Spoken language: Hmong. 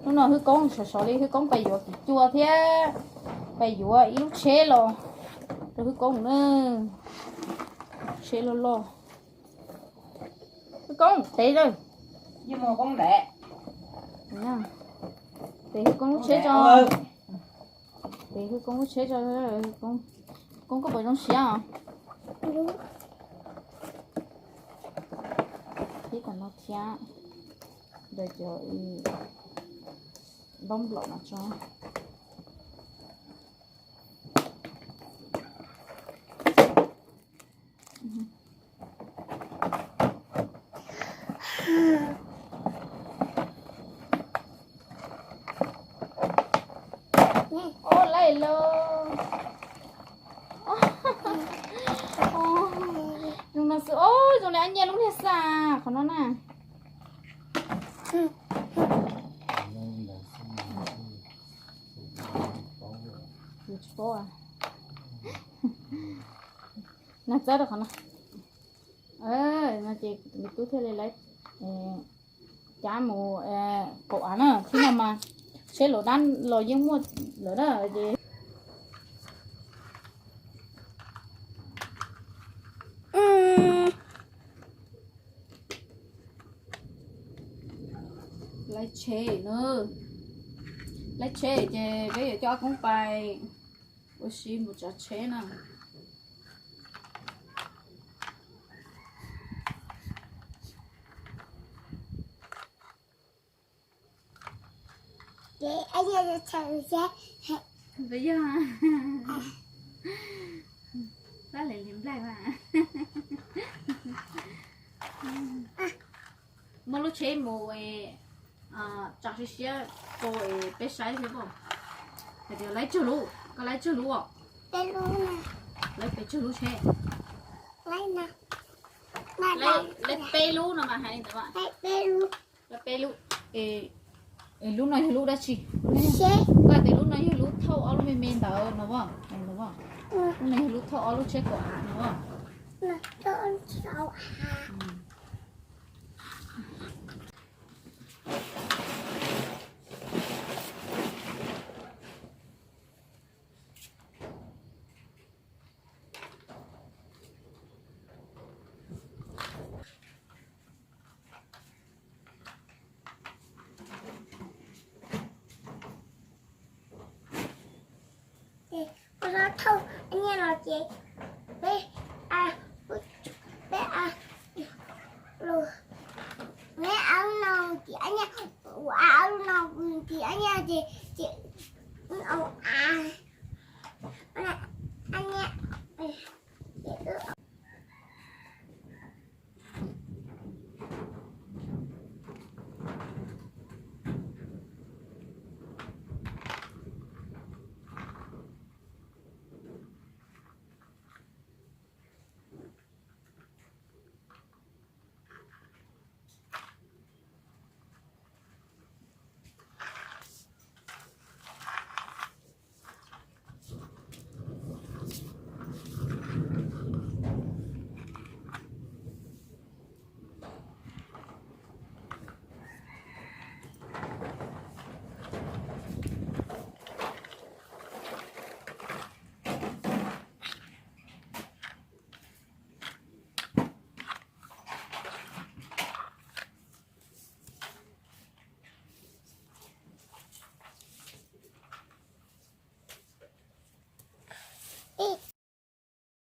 Hnub no Hwj Koob sov sov li, Hwj Koob pais yuav kiv cua thiab pais yuav ib lub tsheb los rau Hwj Koob na. Tsheb loj loj. Hwj Koob, tev lawm. Tev Hwj Koob lub tsheb tso. Tev Hwj Koob lub tsheb tso. Koob, koj puas zoo siab os? Ib tam no thiab, ntawm cov nplooj nplaum no tso. Ua laij los. Zoo no xwb, zoo li ab nyiaj lub niag xa qhov no na. Tsis paub. Nag txawb rau qhov no. No ces tus me tub thiaj li lawv cab mus kaum av na, tib no mas tsheb los dab los yeej muaj lawm na ces. Laij tsheb na, laij tsheb ces peb yuav coj Ab Koob pais ua si mus tsav tsheb na. Muab lub tsheb mus tso siab siab rau peb saib thiab pob. Hais tias laib tsawg lub, koj laib tsawg lub os? Laib pes tsawg lub tsheb? Laib peb lub no mas hais li ntawd. Laib peb lub. Lub no yog lub dab tsi? Koj tias lub no yog lub thauj ob lub me me ntawd no. Lub no yog lub thauj ob lub tsheb kaum av no. Ces koj txhob thauj nyiaj los ces peb, peb, peb, peb, peb, peb, peb, peb,